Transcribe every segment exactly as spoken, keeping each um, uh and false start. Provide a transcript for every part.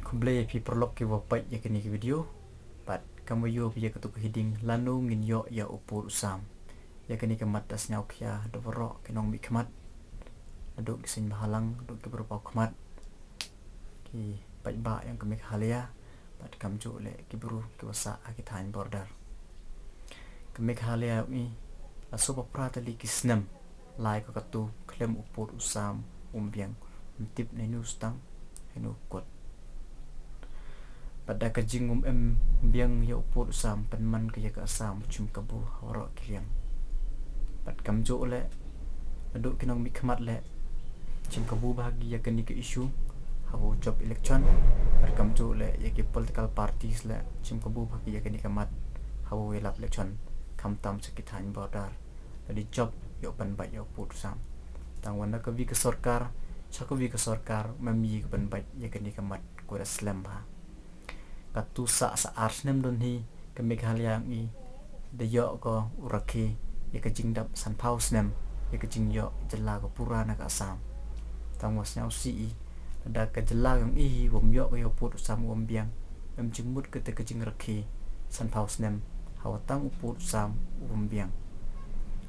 Khublei ïa phi paralok kiwa peit ïa kane ka video. Bad kam wa ïoh phi ïa katu ka heading, lano ngin ïoh ïa u pud u sam. Ïa kane ka mat da sñiawkhia da waroh ki nongmihkhmat, naduh ki seng bhalang, naduh ki bru paw khmat, ki paidbah yong ka Meghalaya, bad kamjooh leh ki bru kiwa sah ha ki thaiñ border. Ka Meghalaya yong i, la soo phaw phra tylli ki snem, lai ko katu khlem u pud u sam um biang, ym tip nainu stang, hainu kut. Bad da ka jingum em biang ïa u pud u sam, pynman ko ïa ka Assam u chim kabu ha waroh ki liang. Bad kamjooh leh, naduh ki nongmihkhmat leh, chim kabu bha ki ïa kane ka issue ha u jop election. Bad kamjooh leh ïa ki political parties leh, chim kabu bha ki ïa kane ka mat ha u ïalap election, khamtam cha ki thaiñ border. Lada jop ïoh pynbeit ïa u pud u sam. Tangwa na kawi ka sorkar cha kawi ka sorkar, ym i ka pynbeit ïa kane ka mat ko da slem bha. Katu sah sa ar snem don hi, ka Meghalaya yong i da ïoh ko u rakhe ïa ka jingdap sanphaw snem ïa ka jingïoh jylla ko pura na ka Assam. Tangwa sñiawsih i, lada ka jylla yong i hi wym ïoh ko ïa u pud u sam um biang, em jingmut kata ka jingrakhe sanphaw snem hawa tang u pud u sam um biang.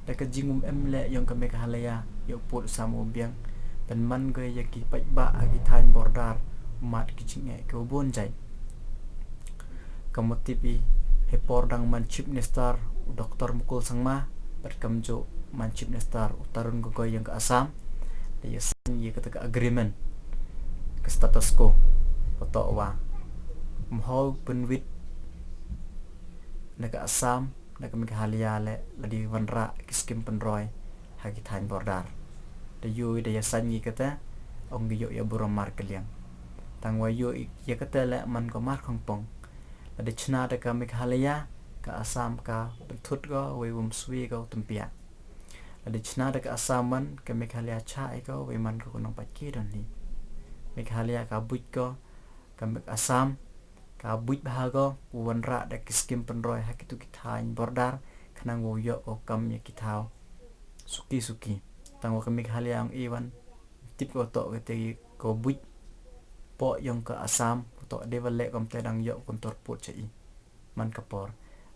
Da ka jingum em leh yong ka Meghalaya ïa u pud u sam um biang, pynman ko ïa ki paidbah ha ki thaiñ border, mad ki jingeh kiwa bun jait. Kam wa tip i, hei por dang man Chief Minister u Doctor Mukul Sangma, bad kamjooh man Chief Minister u Tarun Gogoi yong ka Assam, da ïa sign ïa kata ka agreement, ka status quo, wa toh wa ym hoi pynwit na ka Assam, na ka Meghalaya leh, lada wanrah ki skim pynroi ha ki thaiñ border. Da ïoh i da ïa sign ïa kata, ong ki ïoh ïa burom markylliang. Tangwa ïoh i ïa kata leh man ko mar khongpong. Lada chna da ka Meghalaya, ka Assam ka pynthut ko, wei wym swi ko tympiah. Lada chna da ka Assam man, ka Meghalaya chah i ko, wei man ko ko nongpait ki don hi. Meghalaya ka buit ko, ka Meg-, Assam ka buit bha ko, u wanrah da ki skim pynroi ha kitu ki thaiñ border, khnang wow ïoh ko kam ïa ki thaw suki suki. Tangwa ka Meghalaya yong i wan, tip ko toh kata ko buit poh yong ka Assam, ko toh dei wa leh kam te dang ïoh ko tur pud cha i. Man ka por,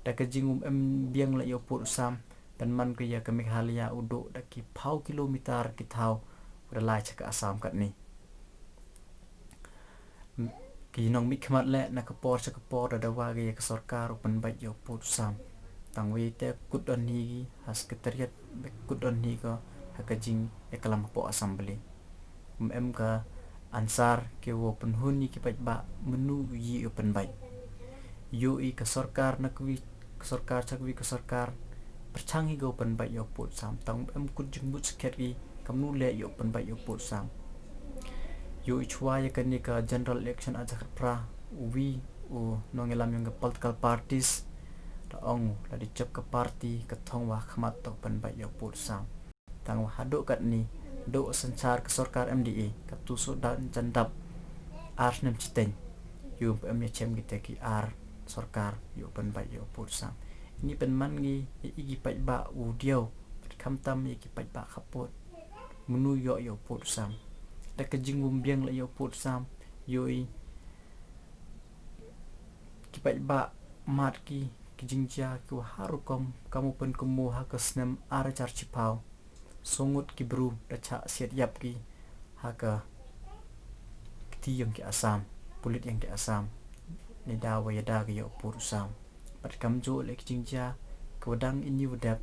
da ka jingum em biang leh ïa u pud u sam, pynman ko ïa ka Meghalaya u duh da ki phaw kilometer ki thaw, wa da lai cha ka Assam katni. Ki nongmihkhmat leh na ka por cha ka por da dawa ki ïa ka sorkar u pynbeit ïa u pud u sam. Tangwa te kut don hi ki ha secretariat, bad kut don hi ko ha ka jingïaklam hapoh Assembly. Ym em ka answer ki wow pynhun ïa ki paidbah mynnu u yi u pynbeit. Ïoh i ka sorkar na kawi ka sorkar cha kawi ka sorkar, pyrchang hi ko pynbeit ïa u pud u sam, tang em kut jingmut sakhiat ki, kamnu leh ïoh pynbeit ïa u pud u sam. Ïoh i chwa ïa kani ka general election ar hajar khatphra, u wi u nongïalam yong ka political parties da ong u lada jop ka party ka thong wa khmat toh pynbeit ïa u pud u sam. Tangwa haduh katni, duh synshar ka sorkar M D A, katu shu da jan dap ar snem chiteng. Ïoh ym em ïa chem kita ki ar sorkar ïoh pynbeit ïa u pud u sam. Ini pynman ngi ïa i ki paidbah u diaw, bad khamtam ïa ki paidbah khappud. Mynnu ïoh ïa u pud u sam. Da ka jingum biang leh ïa u pud u sam, ïoh i ki paidbah mad ki, ki jingjia kiwa har rukom, kam u pynkynmaw ha ka snem ar hajar chiphaw. Soo ngut ki bru da chah siat ïap ki ha ka kti yong ki Assam, pulit yong ki Assam. Neidaw wa ïada ki ïa u pud u sam. Bad kamjooh leh ki jingjia kiwa dang ini wa dep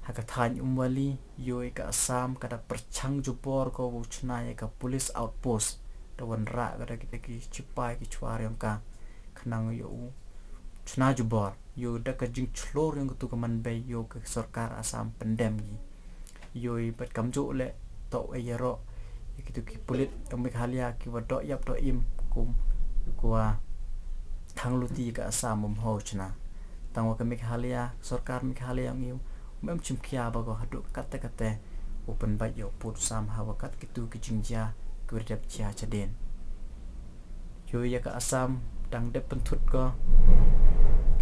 ha ka thaiñ Umwali, ïoh i ka Assam ka da pyrchang jubor ko wow chna ïa ka police outpost, da wanrah ka da kita ki chipai ki chwar yong ka, khnang ïoh u chna jubor. Ïoh da ka jingchlur yong katu ka manbei, ïoh ka sorkar Assam pyndem ki. Ïoh i bad kamjooh leh toh e ïaroh ïa kitu ki pulit yong Meghalaya kiwa doh ïap doh im kum kiwa thang luti ka Assam ym hoi chna. Tangwa ka Meghalaya, sorkar Meghalaya yong i, ym em chimkhia ba ko haduh katte katte u pynbeit ïa u pud u sam hawa kat kitu ki jingjia kiwa dep jia chadien. Ïoh ïa ka Assam dang dep pynthut ko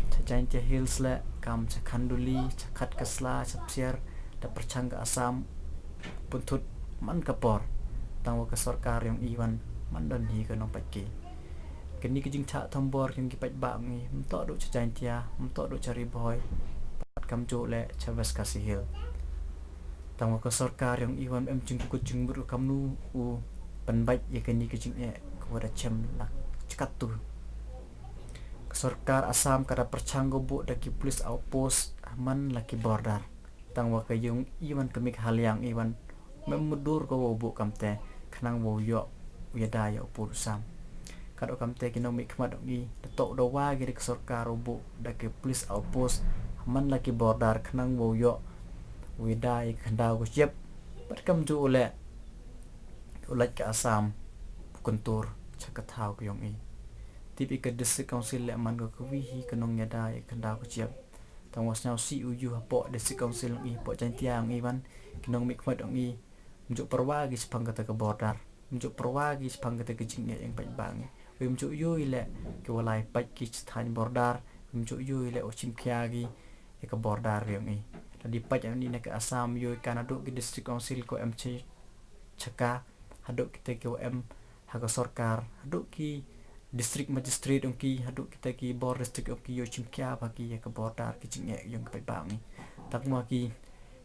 cha Jaintia Hills leh, kam cha Khanduli, cha Khatkasla, cha Psiar, da pyrchang ka Assam pynthut man ka por. Tangwa ka sorkar yong i wan man don hi ka nongpait ki. Kani ka jingchah thombor ki yong ki paidbah ngi, ym toh duh cha Jaintia, ym toh duh cha Ri Bhoi, bad kam juh leh cha West Khasi Hills. Tangwa ka sorkar yong i wan em jingkut jingmut ka kamnu u pynbeit ïa kani ka jingeh ka wa da chem la chkat tu. Ka sorkar Assam ka da pyrchang ka buh da ki police outpost man la ki border. Tangwa ka yong i wan ka Meghalaya yong i wan mem mudur ka wa buh kamte khnang wa yoh u yada ïa u pud u sam. Ka dok kamte ki nongmihkhmat yong i da toh da wa ki da ka sorkar u buh da ki police outpost man la ki border khnang wa yoh u yada ïa ka khyndaw ka shyiap. Bad kam juh leh u lait ka Assam u kyntur cha ka thaw ka yong i. Tip i ka District Council leh man ka kawi hi ka nongyada ïa ka khyndaw ka shyiap. Tangwa sñiaw si u yu hapoh District Council yong i, hapoh Jaintia yong i wan, ki nongmihkhmat yong i, ym juh pyrwa ki shaphang kata ka border, ym juh pyrwa ki shaphang kata ka jingeh yong paidbah ngi. Ym juh yu i leh ki wa lai pait ki cha thaiñ border, ym juh yu i leh u chimkhia ki ïa ka border yong i. Lada pait yong i na ka Assam yu i ka naduh ki District Council ko em chi chaka, haduh kita ki wa em ha ka sorkar, haduh ki district magistrate yong ki, haduh kita ki bor district yong ki, yoh chimkhia bha ki ïa ka border ki jingeh yong ki paidbah ngi. Tangwa ki,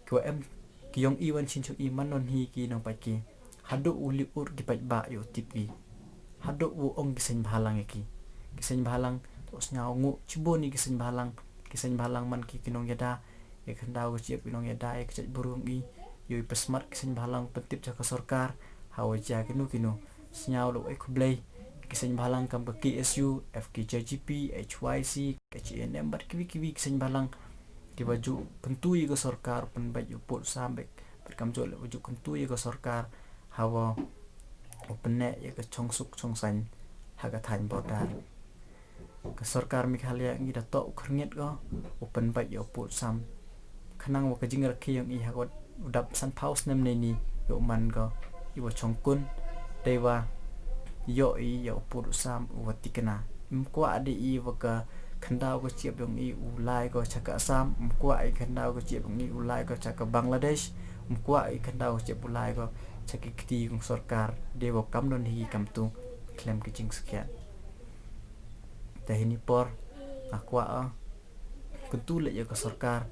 ki wa em ki yong i wan chin chong i man don hi ki nongpait ki. Haduh u li ur ki paidbah yoh tip ki. Haduh u ong ki seng bhalang ïa ki. Ki seng bhalang, to sñiaw nguh chibun i ki seng bhalang, ki seng bhalang man ki ki nongyada ïa ka khyndaw ka shyiap, ki nongyada ïa ka jaitbru yong i. Yoh i pynsmat ki seng bhalang pyntip cha ka sorkar ha wa jia kino kino. Sñiaw lo ai khublei ki seng bhalang kam ka K S U, F K J G P, H Y C, H A N M bad kiwi kiwi ki seng bhalang ki wa juh kyntu ïa ka sorkar pynbeit ïa u pud u sam bad kam juh leh wa juh kyntu ïa ka sorkar ha wa u pynneh ïa ka chongsuk chongsaiñ ha ka thaiñ border. Ka sorkar Meghalaya ngi da toh u khyrngit ko u pynbeit ïa u pud u sam. Khnang wa ka jingrakhe yong i ha ka u dap sanphaw snem neini yoh man ko i wa chongkun dei wa yoh i ïa u pud u sam u wa tikna. Ym kwah de i wa ka khyndaw ka shyiap yong i u lai ko cha ka Assam, ym kwah i khyndaw ka shyiap yong i u lai ko cha ka Bangladesh, ym kwah i khyndaw ka shyiap u lai ko cha ki kti yong sorkar, dei wa kam don hi kam tu khlem ki jingsakhiat. Te hini por nga kwah, ah, kyntu leh ïa ka sorkar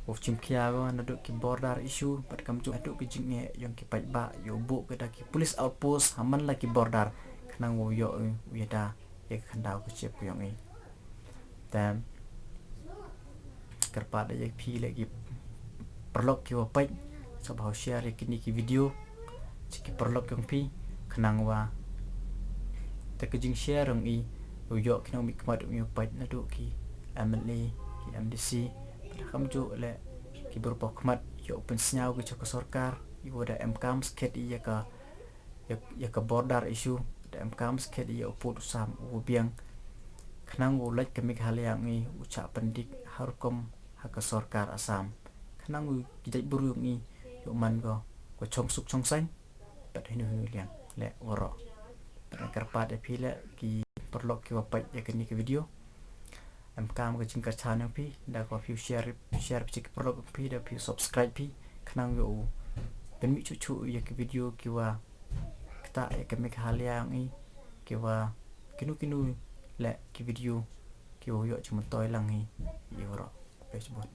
u chimkhia ko naduh ki border issue bad kam juh haduh ki jingeh yong ki paidbah, yoh buh ka da ki police outpost ha man la ki border khnang wa yoh u yada ïa ka khyndaw ka shyiap ka yong i. Te kyrpad ïa phi leh ki paralok ki wa peit, sa bha u share ïa kini ki video cha ki paralok yong phi khnang wa te ka jingshare yong i u yoh ki nongmihkhmat yong i u peit naduh ki M L A, ki M D C, bad kam juh leh ki bor pok khmat yoh pynsñiaw ki cha ka sorkar i wa da em kam skhet i ïa ka ïa, ïa ka border issue, da em kam skhet ïa u pud u sam u biang. Khnang u lait ka Meghalaya ngi u chah pyndik ha rukom ha ka sorkar Assam. Khnang u ki jaitbru ngi yoh man ko ka chongsuk chongsaiñ bad hinu hinu liang leh waroh. Bad nga kyrpad ïa phi leh ki paralok ki wa peit ïa kini ki video. Em kam ka jingkyrchan yong phi da ko phi share, share phi ki paralok yong phi, da phi subscribe phi khnang yoh u pynmih chuh chuh ïa ki video ki wa ktah ïa ka Meghalaya yong i, ki wa kino kino leh ki video ki wa yoh jingmyntoi lang hi ïa waroh. Peit bun.